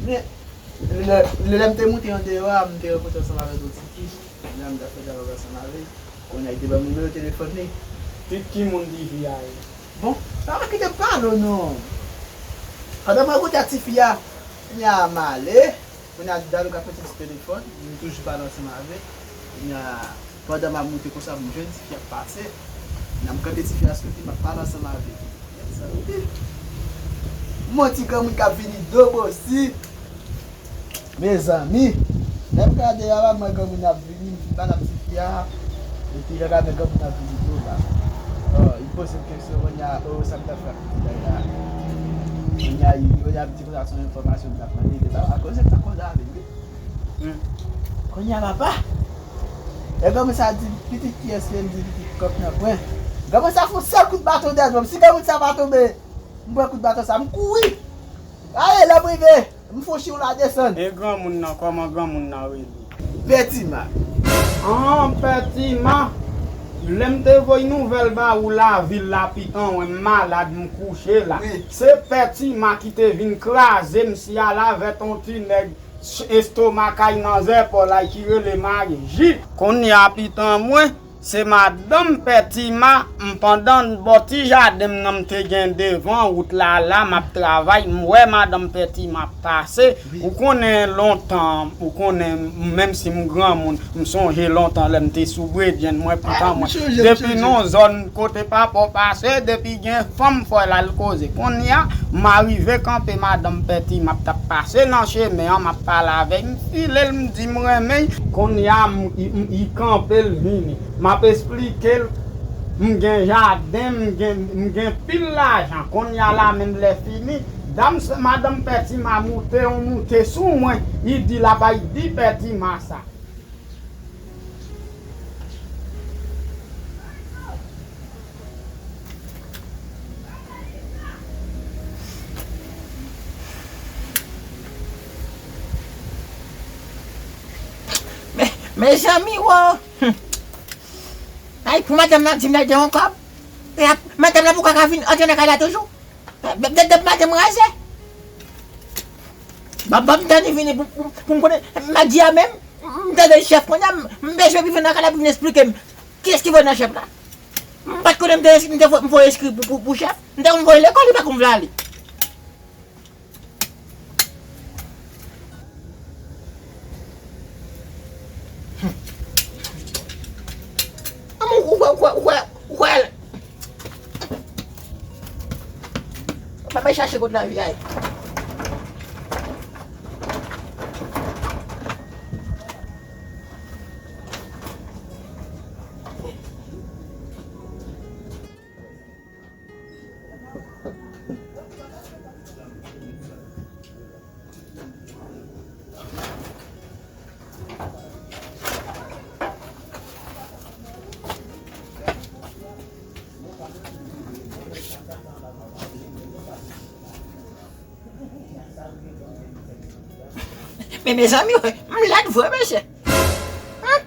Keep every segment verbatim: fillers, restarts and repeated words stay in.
Men, lè, lè, lè m te moute andeyò a, m te rankontre ansanm avèk yon ti fi. Lè m t ap fè dyalòg ansanm avè l, kounye a, li te ban m nimewo telefòn li. Ki, ki moun ti fi a ye? Bon, pa kite m pale w non. Pandan m rankontre ak ti fi a, kounye a m ale. Kounye a, dyalòg ap fèt sou telefòn, m toujou pale ansanm avè l. Kounye a, pandan m ap moute konsa, m jwenn ti fi ap pase. Kounye a, m kanpe ti fi a sou kote, m ap pale ansanm avè l. Gad sa, wi. M wè ti granmoun k ap vini dobosi. Mezanmi, lè m gade a, m wè granmoun ap vini, m fin pale ak ti fi a. Epi lè gade granmoun ap vini tou la. Oh, li poze m kesyon, kounye a, oh, sa m t ap fè ak ti fi a la. Kounye a, li, kounye a, m di konsa se yon enfòmasyon m t ap mande, li pa koze, m t ap koze avè l, wi. Hmm. Kounye a, papa, e granmoun sa di, pitit kiyès li ye? M di, pitit kòk nan pwen. Granmoun sa fè yon sèl kout baton dèyè mwen. Si granmoun sa pa tonbe, m pran kout baton sa, m kouri. Ale, lè m rive, m fè yon chiw la desann. E granmoun nan, kòman granmoun nan rele? Pè Tima. An, Pè Tima. Lè m te voye nouvèl ba ou lavil la, pitan, wè m malad, m kouche la. Wi. Se Pè Tima ki te vin kraze m siyal avèk yon ti nèg estomakay nan zèpòl la ki rele Maji. Kounye a, pitan mwen, se madanm Pè Tima, m pandan bò ti jaden m nan m te gen devan wout la la, m ap travay, m wè madanm Pè Tima pase. Wi. Ou konnen lontan, ou konnen, menm si m granmoun, m sonje lontan lè m te sou bredjenn mwen, pitan mwen. Depi nan zòn kote papa w pase, depi gen fanm, fò l al koze. Kounye a, m arive kanpe madanm Pè Tima t ap pase nan chemen an, m ap pale avè l, m file l, m di m renmen l. Kounye a, m, i, m, i kanpe l vini. M ap esplike l, m gen jaden, m gen, m gen pil lajan. Kounye a la menm lè fini, dam, madanm Pè Tima moute yon moute sou mwen, i di l ap al di Pè Tima sa. Men, mezanmi, wo! Ay, pou madanm nan di m lè de yon kòb. E ap, madanm nan poko ka vin antre nan kay la toujou. Dèdè madanm raze. Ban, ban m tande vini pou, pou, pou m konnen. M a di a menm, m tande chèf kounye a, m, m bezwen rive nan kay la pou vin esplike m. Kiyès ki voye nan chèf la? M pa t konnen m te, m te, m voye enskri pou, pou, pou chèf. M te konn voye lekòl, li pa konn vle ale. Ou kwè, ou kwè, ou kwè, ou kwè. Pa bay chache kot lavi a ye. Men, mezanmi, m lèd vre, mesye. Hein?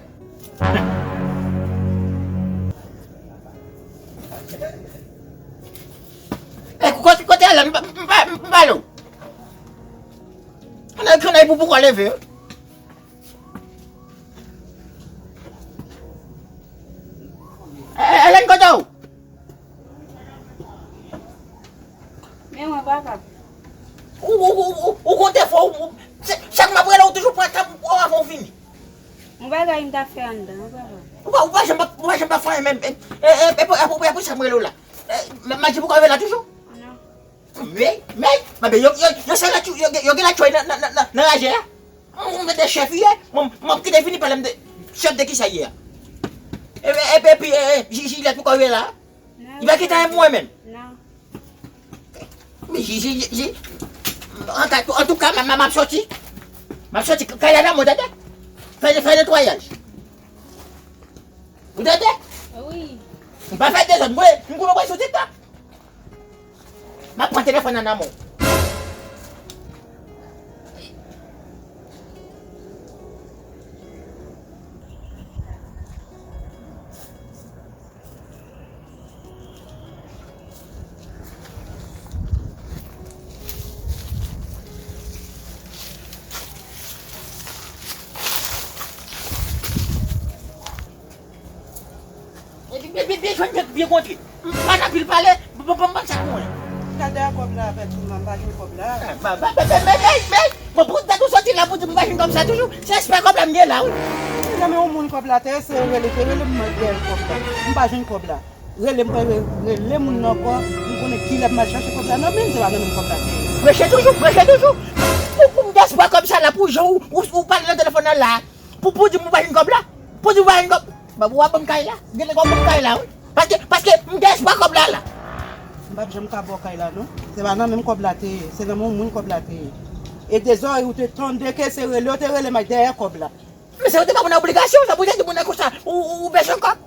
E kote, kote Hélène? M pa, m pa, m pa lou. Ann al kanay pou, pou kò leve. E, Hélène, kote w? Men mwen, papa. Ou, ou, ou, ou, ou konte fò, ou, ou, se, chak m ap rele w toujou pran tan pou, pou avan w vini. Yon bagay m t ap fè anndan, wi, papa. Ou pa, ou pa janm ap, ou pa janm ap fè anyen menm. E, e, e, e, e, e, e pou sa m rele w la. E, m, m a di pou kò leve la toujou? Non. Men, men, men, yo, yo, yo, se la, yo, yo, yo gen la tchoy nan, nan, nan, nan, nan raje a. Mwen, mwen de chèf ye, mwen, mwen kite vini pale m de chèf de kisa ye a. E, e, e, epi, e, e, Ji-, Jilèt pou kò leve la. Non, li pa kite anyen pou mwen menm. Non. Men Ji-, Ji-, Ji-, Ji-, an ka, antouka, m, m, m ap soti. M ap soti, kay la nan mwen, tande? Fè, fè netwayaj. Ou tande? Wi. M pa fè dezòd, mwen, m koupe mwen sou TikTok. M ap pran telefòn nan nan men w. Byen, byen, byen jwenn, byen, byen kontre. M pa nan pil pale, bon, bon, bon, sa pou mwen. Gade a kòb la, pèp, m pa jwenn kòb la. Ba, ba, ba, ba, ba, ba, ba. Bon, pou dat ou soti la pou di m pa jwenn kòb sa toujou, se espè kòb la m gen la, wi. Nan men yon moun kòb la te, se rele, te rele m, mwen gen kòb la. M pa jwenn kòb la. Rele m, rele, rele moun nan ankò, m konnen kilè m al chache kòb la nan men, se pa nan men m kòb la te ye. Preche toujou, preche toujou. Pou, pou m gen espwa kòb sa la, pou jan ou, ou, ou pale nan telefòn nan la, pou, pou di m ou pa jwenn kòb la, pou di m ou pa jwenn kòb. Ba, ou a ban m kay la, gen nèg ap ban m kay la, wi. Paske, paske m gen espwa kòb la la. M p ap janm ka ba w kay la, non. Se pa nan men m kòb la te ye, se nan men yon moun kòb la te ye. E dezòrèy ou te tande ke se rele, ou te rele m ak dèyè kòb la. Mesye, ou te ba moun nan obligasyon, sa pou te di moun nan konsa, ou, ou, ou bezwen kòb.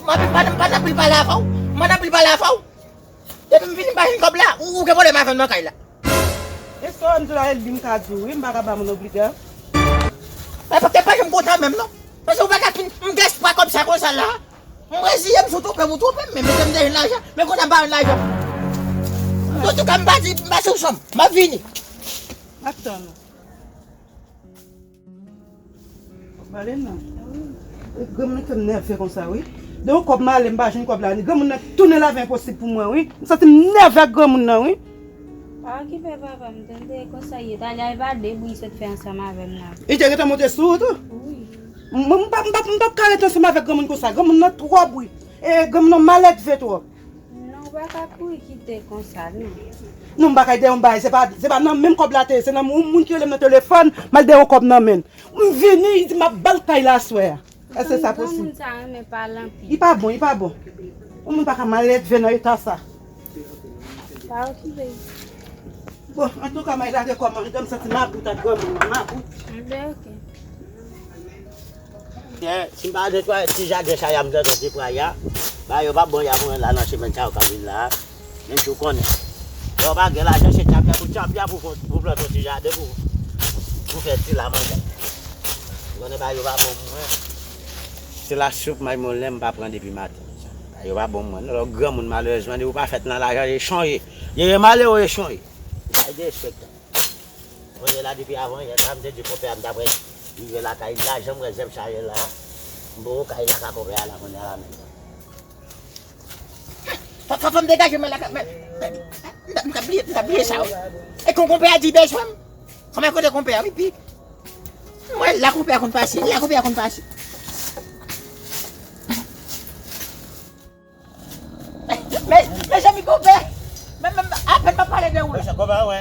M ap, m pa, m pa nan pil pale avè w, m pa nan pil pale avè w. Depi m vini m pa jwenn kòb la, ou, ou gen pwoblèm avè m nan kay la. E sa w di la, Elvin ka di w, wi, m pa ka ba moun obliga. Mwen pa te pa janm kontan menm, non. Paske ou pa ka fin, m gen espwa kòb sa konsa la. M reziye m sou twonpe m, ou twonpe m, men mete m deja lajan, men kontan m pa jwenn lajan. Antouka, m pa di, m pa sou chanm, m ap vini. M ap tann ou. Pale non. Granmoun nan fè m nève konsa, wi. De yon kòb m ale, m pa jwenn kòb la. Granmoun nan tounen lavi enposib pou mwen, wi. M santi m nève ak granmoun nan, wi. Pa okipe papa m, tande konsa ye. Talè a e pa de bri sot fè ansanm avè m nan. Li te gentan monte sou ou tou? Wi. M, m, m pa, m pa, m pa ka rete ansanm avèk granmoun konsa. Granmoun nan twò bri. E granmoun nan malèdve twòp. Non, ou pa ka kouri kite konsa, non. Non, m pa ka dèyè yon bagay, se pa, se pa nan menm kòb la te ye, se nan yon moun ki rele m nan telefòn, m al dèyè yon kòb nan men l. M vini, li di m ap ba l kay la aswè a. Èske sa posib? Granmoun sa renmen pale anpil. Li pa bon, li pa bon. Yon moun pa ka malèdve nan eta sa. Pa okipe. Bon, antouka, m al lage kò m anndan, m santi mabout ak granmoun nan, mabout. Anben, oke. Byen, si m pa netwaye ti jaden sa y ap plante ti pwa y a, ba yo p ap bon y a pou mwen la nan semèn sa yo k ap vin la a. Menm si w konnen, lè w pa gen lajan, se tchapya pou tchapya pou fè, pou plante yon ti jaden pou, pou fè ti la manje. Ou konnen ba yo p ap bon pou mwen. Se lasoup maymolen m pa pran depi maten. Ba yo p ap bon pou mwen. Lè w granmoun malerezman, depi w pa fèt nan lajan, e chonje. Ye malere, e chonje. Ay derespektan. Kounye la depi avan yè la, m te di konpè a m ta pral rive lakay li la, jan m wè zèb sa ye la, m poko ka al lakay konpè a la kounye a la menm. Fò, fò, fò m degaje mwen lakay, men, men, m ta, m ta bliye, m ta bliye sa, wi. E kon konpè a di bezwen m. Kòman kote konpè a, wi, pi. Mwen, la konpè a konn pase, la konpè a konn pase. Men, mezanmi, konpè! Men, men, apèn m ap pale de ou la. Monchè, konpè, wè.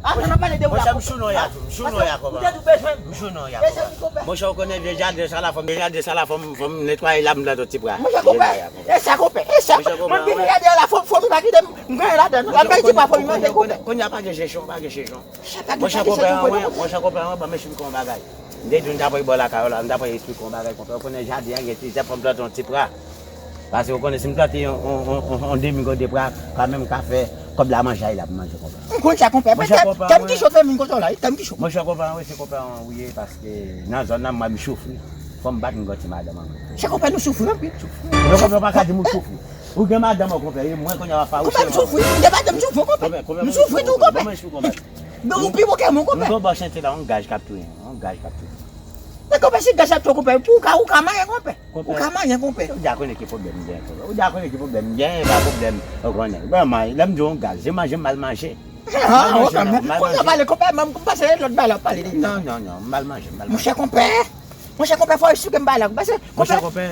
Apèn m ap pale de ou la, monchè, m sou non y a tou, m sou non y a, konpè. Ou te tou bezwen m. M sou non y a, konpè. Mezanmi, konpè. Monchè, ou konnen vye jaden sa la, fò m, vye jaden sa la, fò m, fò m netwaye la, m plante yon ti pwa. Monchè, konpè. E sa, konpè. E sa. Monchè, konpè, mwen vin jaden la, fò, fò m pa kite m, m ganyen ladan l. Apèn ti pwa, fò m manje, konpè. Kounye a pa gen jechon, pa gen jechon. Monchè, konpè an, wè, monchè, konpè an, wè, ban m esplike w yon bagay. M te di w m ta pral bò lakay ou la, m ta pral esplike w yon bagay, konpè. Ou konnen jaden an gen ti zèb, fò m plante yon ti pwa. Paske ou konnen si m plante yon, yon, yon, yon, yon demi gode pwa, kanmenm ka fè kòb la manje a la pou manje, konpè. M konn sa, konpè. Monchè, konpè an, wè. Tèm ki cho fè vin kote w la, tèm ki cho. Monchè, konpè an, wè, se konpè an, wi, paske nan zòn nan, mwen, m soufri. Fò m bat m gòt ti madanm an. Monchè, konpè, nou soufri anpil. Soufri. Mwen, konpè, pa ka di m ou soufri. Ou gen madanm an, konpè, e mwen, kounye a, w ap fawouche m. Konpè, m soufri. M gen madanm, m soufri, konpè. Konpè, konpè, m soufri tou, konpè. Ban m esplike w, konpè. Men ou pi bon ke mwen, konpè. Nou gen yon bò chantye la, yon gaz k ap touye, yon gaz k ap touye. Men konpè, si gaz ap touye, konpè, ou ka, ou ka manyen, konpè. Ou ka manyen, konpè. Ou deja konnen ki pwoblèm m genyen, konpè. Ou deja konnen ki pwoblèm m genyen, e pa pwoblèm, ou konnen. Ban m, lè m di w yon gaz, se manje m mal manje. Ah, ok, men kounye a pale, konpè, m, m panse lòt bagay la w ap pale de. Non, non, non, m mal manje, m mal manje. Monchè, konpè. Monchè, konpè, fò w esplike m bagay la, paske, monchè, konpè,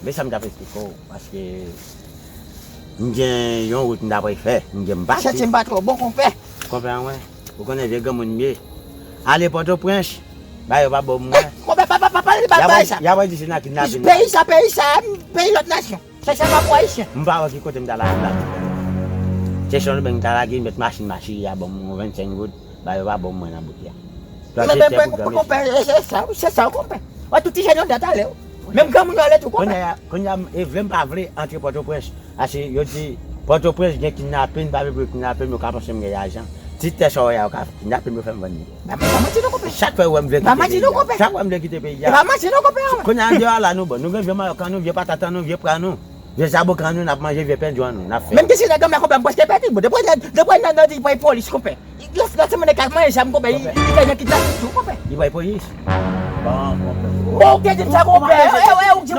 men sa m t ap esplike w, paske m gen yon wout m ta pral fè, m gen m pati. Santi m pa twò bon, konpè. Konpè an, wè, ou konnen vye granmoun m ye. Ale Pòtoprens, ba yo pa bon pou mwen. Konpè, pa, pa, pa pale de bagay sa. Y ap di se nan kidnapin. Peyi sa, peyi sa, peyi lòt nasyon. Sa, sa pa pou Ayisyen. M pa wè ki kote m ta lage lajan. Se Chonben m ta lage, m met machin mache a ban m yon vennsenk goud. Ba yo pa bon mwen nan bout la. Men, men, men, konpè, se, se sa, se sa, konpè. Wè, tout ti jèn yo dat ale, wi. Menm granmoun yo ale tou, konpè. Kounye a, kounye a, e vle m pa vle antre Pòtoprens. Ase, yo di, Pòtoprens gen kidnapin, pa vle pou yo kidnape m, yo ka panse m gen lajan. Ti tè sa w wè a, yo ka kidnape m, yo fè m vann li. Ba, men, pa manti non, konpè. Chak fwa yo wè m vle kite peyi a. Chak fwa m vle kite peyi a. Pa manti non, konpè. Kounye a, andeyò a la, nou bon. Nou gen vye mayòk an nou, vye patat an nou, vye pwa nou. Vye zaboka nou, n ap manje, vye pendjo an nou, n ap fè. Menm ki si nèg an mè konpè m prèske pèdi. Bon, depi, depi nan, nan di pran polis konpè. Lòt, lòt semèn nèg ka manje zam konpè, li, li fè nèg kidnapin tou konpè. Li pran polis. Bon, konpè. Bon, ou te di m sa konpè. E, e, ou di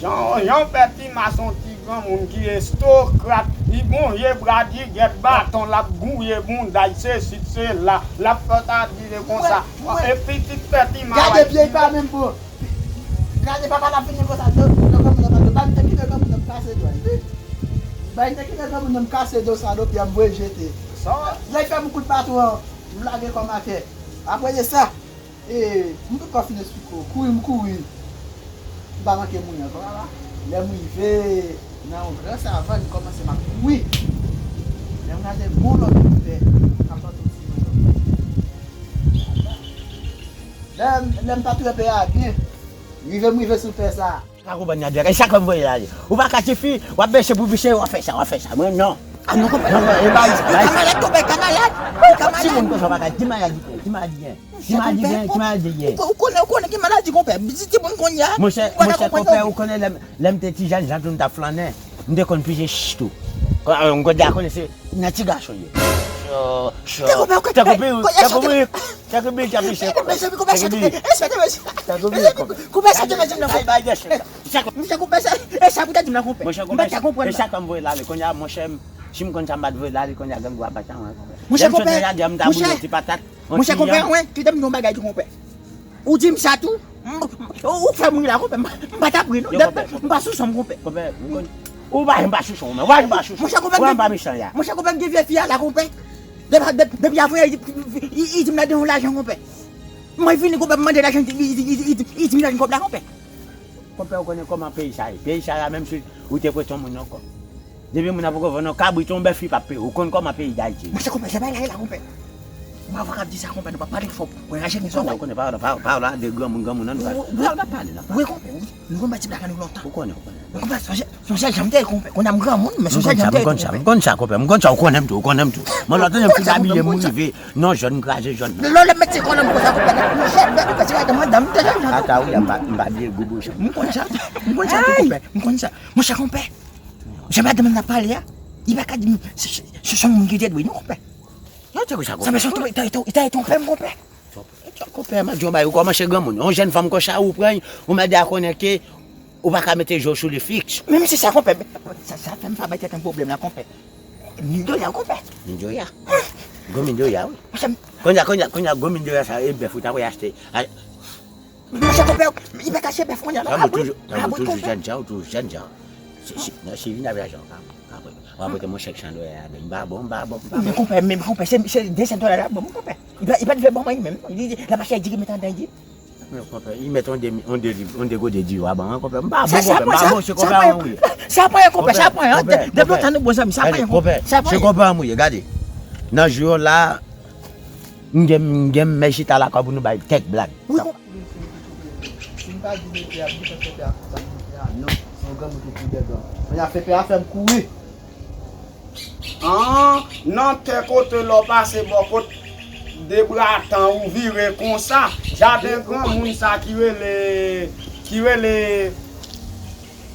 Jan, jan pè Tima se yon ti granmoun ki estokrat, li gonfle bra, li gèt baton, l ap gouye bounda l, sesi, sela, l ap fè sa vire konsa. Mwen, mwen. E pitit pè Tima. Gade pye l pa menm bon. Gade papa l ap vini konsa, do, do granmoun nan, do, ba m te kite granmoun nan kase dwa l, wi. Ba m te kite granmoun nan kase do sa, do pye m voye jete. Sa? Lè l fè m kout baton an, m lage kò m atè. Apre de sa, E, m poukò fin esplike w. Kouri, m kouri. M pa manke mouri ankò. Lè m rive nan yon gran savann, m kòmanse m ap kouri. Lè m gade yon lòt koupè, m ap tande yon ti mwen lòt. Lè, lè m pa trete a byen, rive m rive sou pè sa. Pa konprann nan dwèt. E sa k fè m voye l ale. Ou pa ka tifi, w ap bèche pou bèche, w ap fè sa, w ap fè sa. Mwen, non. A non, konpè. Non, non, e bay sa, bay sa. Ou ka malad, konpè, ou ka malad. Ou ka malad. Timoun konsa pa ka, ki maladi, ki maladi gen? Ki maladi gen, ki maladi gen? Ou, ou konnen, ou konnen ki maladi, konpè. Ti, timoun kounye a. Monchè, monchè, konpè, ou konnen lè m, lè m te ti jèn, jan tou m t ap flannen. M te konn pije ch tou. Kon, m konn di a konnen se nan ti gason ye. Cho, cho. Te konpè, ou konpè. Te konpè, te konpè. Chak byen k ap pise. Konpè, chak byen. Chak byen, konpè. Chak byen, konpè. Konpè, chak byen, konpè. Misye konpè, sa, e sa pou te di m nan, konpè. Monchè, konpè, e sa k fè m voye l ale. Kounye a, monchè, si m konn sa, m pa t voye l ale, kounye a, grangou ap bat mwen, konpè. Monchè, konpè. Monchè, konpè, mwen, kite m di yon bagay tou, konpè. Ou di m sa tou? M, m, ou fè m ri la, konpè. M, m pa t ap ri, non. M pa sou son, konpè. Konpè, ou pa janm pa sou son, ou pa janm pa sou son. Monchè, konpè, m pa mechan, ya. Monchè, konpè, m gen vye fi a la, konpè. Depi, depi, depi avan, li, li, li, li di m nan de yon lajan, konpè. Mwen vini, konpè, m mande lajan, li, li di m lajan kòb la, konpè. Konpè, ou konnen kòman peyi sa ye. Peyi sa a, menm si ou te prete yon moun yon kòb, depi moun nan poko vann yon kabrit, yon bèf, li p ap peye. Ou konn kòman peyi Dayiti ye. Monchè, konpè, se bagay la ye la, konpè. Mwen, avoka ap di sa, konpè, nou pa pale fò. Mwen raje gen sou ou. Ou konnen pawòl, pawòl, pawòl la de granmoun, granmoun nan, nou pa, pawòl la pale, la pale. Wi, konpè, wi. Nou konn bati blak nou lontan. Ou konnen, ou konnen. Konpè, sonje, sonje jan m te ye, konpè. Kounye a m granmoun, men sonje jan m te ye, konpè. M konn sa, m konn sa, konpè. M konn sa, ou konnen m tou, ou konnen m tou. Mwen, lòt ane, m fin abye, m rive nan jòn, m kraze jòn nan. Lè, lè m met ti kòlòm konsa, konpè, monchè, lè m pase madanm, m te jèn jan tou. Ata wi, m pa, m pa bliye gwo bouch. M konn sa, m konn sa tou, konpè, m konn sa. Monchè, konpè, jan madanm nan pale a, li pa ka di m, se, se, se, se yon moun ki te dwe, non, konpè. Sa vle di konpè, li ta, li ta, li ta twonpe m, konpè. Twonpe, twonpe, konpè, m ap di w yon bagay, ou kòmanse granmoun. Yon jèn fanm konsa, ou pran, ou mande a konnen ke ou pa ka mete je w sou li fiks. Menm si sa, konpè, sa, sa fè m pa bay tèt an pwoblèm la, konpè. Mil dola, konpè. Mil dola. Gwo mil dola, wi. Monchè, m- Kounye a, kounye a, kounye a, gwo mil dola sa, e bèf ou ta pral achte. Monchè, konpè, li pa ka achte bèf kounye a, non. Sa, ou toujou, sa, ou toujou jèn jan, ou toujou jèn jan. Si, si, non, si vin avè lajan, ka, ka pran. W ap pote mwen senk san dola ladan. M pa bon, m pa bon, m pa bon. Men konpè, men konpè, se, se de san dola la, bon, konpè. Li pa, li pa t vle ban mwen menm, non. Li, li, l ap achte diri met anndan, li di. Men, konpè, li met yon de, yon de liv, yon de gode diwa ban mwen, konpè. M pa bon, konpè, m pa bon, se konpè an mwen ye. Sa pa yon konpè, sa pa yon. Depi lontan nou bon zanmi, sa pa yon konpè. Se konpè an mwen ye, gade. Nan jou yo la, m gen, m gen men chita lakay pou nou bay kèk blag. Wi, konpè. Si m pa di mete a, m te fè konpè a konsa, mete a, non. Se yon granmoun ki pi bèl, non. Kounye a, fè pè a fè m kouri. An, nan tè kote lè w pase bò kot Debratan ou vire konsa, jaden granmoun sa ki rele, ki rele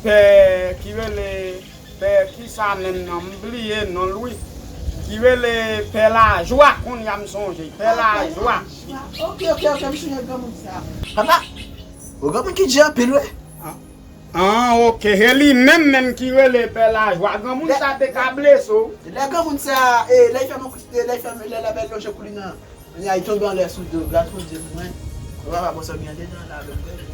pè, ki rele pè kisa menm nan, m bliye non l wi. Ki rele pè Lajwa, kounye a m sonje, pè Lajwa. Ok, ok, ok, m sonje granmoun sa. Papa, o granmoun ki di anpil wi. An, ok, e li menm menm ki rele pè Lajwa. Granmoun sa te ka blese w. Lè granmoun sa, e, lè l fè mwen koute, lè l fè, lè l ap lonje kou li nan, kounye a, li tonbe anlè sou do, gras Bondye pou mwen. Mwen pa bon sòti andedan la, menm.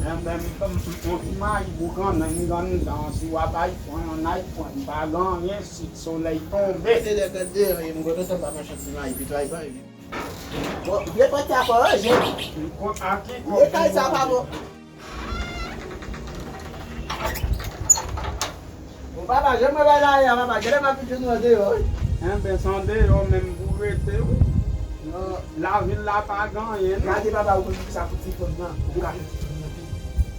Enben, m, m, m, on ti mayi pou grann, m grann dan, si w ap ay pran, on ay pran, m pa gen anyen, si solèy tonbe. Se lè gade, m kontan tann pa mache ti mayi, pito ay bay. Bon, vye pòt sa fò ranje. Vye kay sa pa bon. Bon, papa, jan mwen bay la a, papa, genlè m ap vin jwenn nou andeyò, wi. Enben, se andeyò menm pou rete, wi. Non. Lavil la pa gen anyen, non. Gade, papa, ou konn kisa pou ti fòn nan. Ou ka jwenn ti fòn nan pi.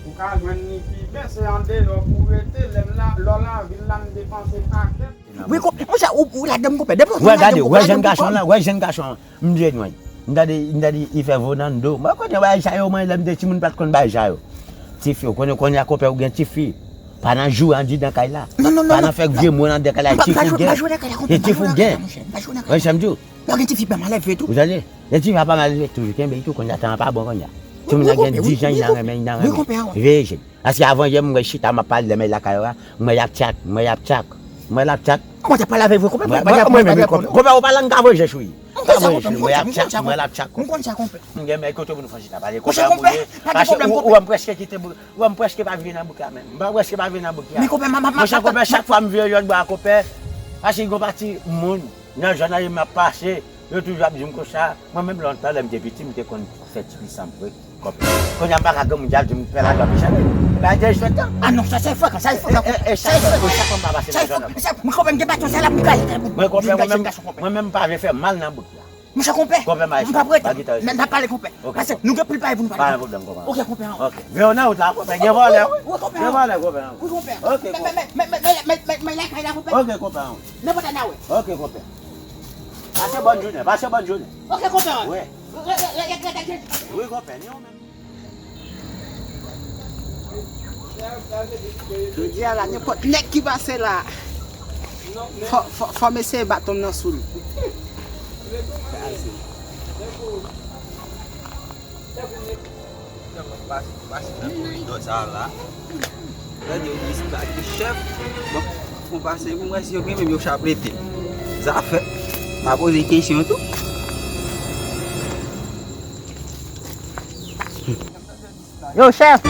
Ou ka jwenn li pi byen, se andeyò pou rete. Lè m la, lò lavil la, m depanse pakèt. Wi, konpè, monchè, ou, ou ladan m, konpè. Depi lontan ou ladan m, konpè. Wè jèn gason lan, wè jèn gason lan. M jwenn, wi. M tande, m tande, li fè vo nan do. Mwen konnen bagay sa yo, mwen, lè m te timoun, m pa t konn bagay sa yo. Tifi, ou konnen, konnen a konpè ou gen tifi. Pa nan jou andidan kay la. Non, non, non. Pa nan fè vye mo nan anndan kay la. Tifi ou gen. Se tifi ou gen. Wè, sa m di w. Lè w gen tifi pa mal elve tou. Ou tande? Lè tifi a pa mal elve tou, kenbe l tou, kounye a tan an pa bon kounye a. Timoun nan gen diz an, li nan renmen, li nan renmen. Veye je. Paske avan yè, m wè chita, m ap pale de men lakay yo a, m wè y ap tchak, m wè y ap tchak, m wè l ap tchak. Mwen te pale avè vre, konpè, mwen, mwen, mwen, mwen, konpè, konpè, ou pa lang ka voye jès ou ye. Ka voye jès ou, m wè y ap tchak, m wè l ap tchak, konpè. M konn sa, konpè. M gen men kote pou nou fè chita pale, konpè, pa gen pwoblèm, konpè. Ou wè m prèske kite bouk, ou wè m prèske pa viv nan bouk la menm. M pa prèske pa viv nan bouk la. Men konpè, ma, ma, monchè, konpè, chak fwa m vire lòt bò a, konpè, paske gon pati moun nan zòn nan, m ap pase, yo toujou ap di m konsa. Mwen menm lontan, lè m te piti, m te konn fè ti pis anpre. Konpè. Kounye a m pa ka granmoun, y ap di m pè ladan mechan. Bagay de jwèt lan. Ah non, sa, sa e frekan, sa e frekan. E, e, e, sa e frekan, sa fè m pa pase nan zòn nan. Sa e frekan, mwen konpè, m gen baton, sa la pou m kale. Mwen konpè, mwen menm, mwen menm m pa vle fè mal nan bouk la. Monchè konpè, m p ap rete. N ap pale konpè. Paske nou gen pil bagay pou nou pale. Pa gen pwoblèm, konpè. Ok, konpè. Ok. Men w nan wout la, konpè. Gen vòlè, wi. Wi, konpè. Gen vòlè, konpè. Wi, konpè. Ok, konpè. Men, men, men lakay la, konpè. Ok, konpè. Nan pòt la, n a wè. Ok, konpè. Pase bòn jounen, pase bòn jounen. Ok, konpè. Wi. Wi, konpè, ni w menm. Jodi a la, nenpòt nèg ki pase la, fò, fò, fò m eseye baton m nan sou li. Kraze. Pase, pase nan koridò sa a la. Gade yo di stati chèf. Bon, fò m pase pou m wè si yo gen menm yo chaplete. Zafè. M a poze kesyon tou. Yo, chèf!